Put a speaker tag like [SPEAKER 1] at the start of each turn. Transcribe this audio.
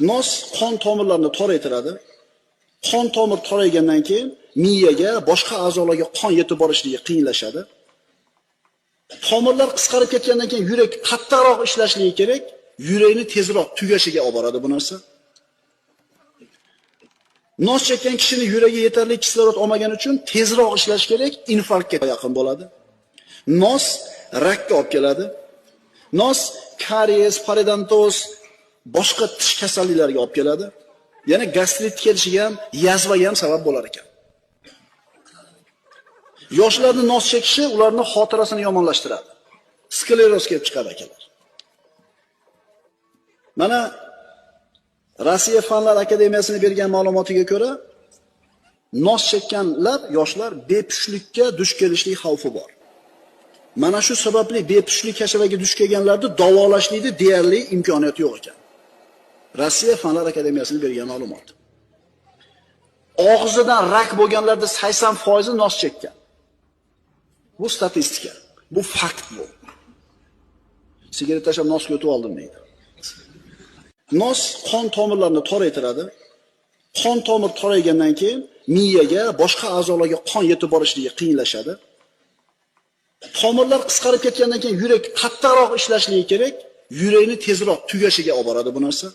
[SPEAKER 1] Nos qon tomirlarini toraytiradi. Qon tomir toraygandan keyin miyaga, boshqa a'zolarga qon yetib borishligi qiyinlashadi. Tomirlar qisqarib ketgandan keyin yurak qattiqroq ishlashligi kerak, yurakni tezroq tugashiga olib boradi bu narsa. Nos chekkan kishini yuragi yetarli kislorod olmagani uchun tezroq ishlash kerak, infarktga yaqin bo'ladi. Nos rakka olib keladi. Nos karies, parodontoz, boshqa tish kasalliklariga olib keladi. Yana gastrit kelishiga ham, yazvaga ham sabab bo'lar ekan. Yoshlarni nos chekishi ularni xotirasini yomonlashtiradi. Skleroz kelib chiqadi akalar. Mana Rossiya Fanlar Akademiyasining bergan ma'lumotiga ko'ra, nos chekkanlar, yoshlar bepushtlikka duch kelishlik xavfi bor. Mana shu sababli bepushtlik kasaliga duch kelganlarni davolashlikda deyarli imkoniyat yo'q ekan. Rossiya Fanlar Akademiyasining bergan ma'lumoti. Og'zidan rak bo'lganlarda 80% nos chekkan. Bu statistika, bu fakt bu. Sigaret tashlab nosga o'tib oldim deydi. Nos qon tomirlarini toraytiradi. Qon tomir toraygandan keyin miyaga, boshqa a'zolarga qon yetib borishligi qiyinlashadi. Tomirlar qisqarib ketgandan keyin yurak qattiqroq ishlashligi kerak, yurakni tezroq tugashiga olib boradi bu narsa.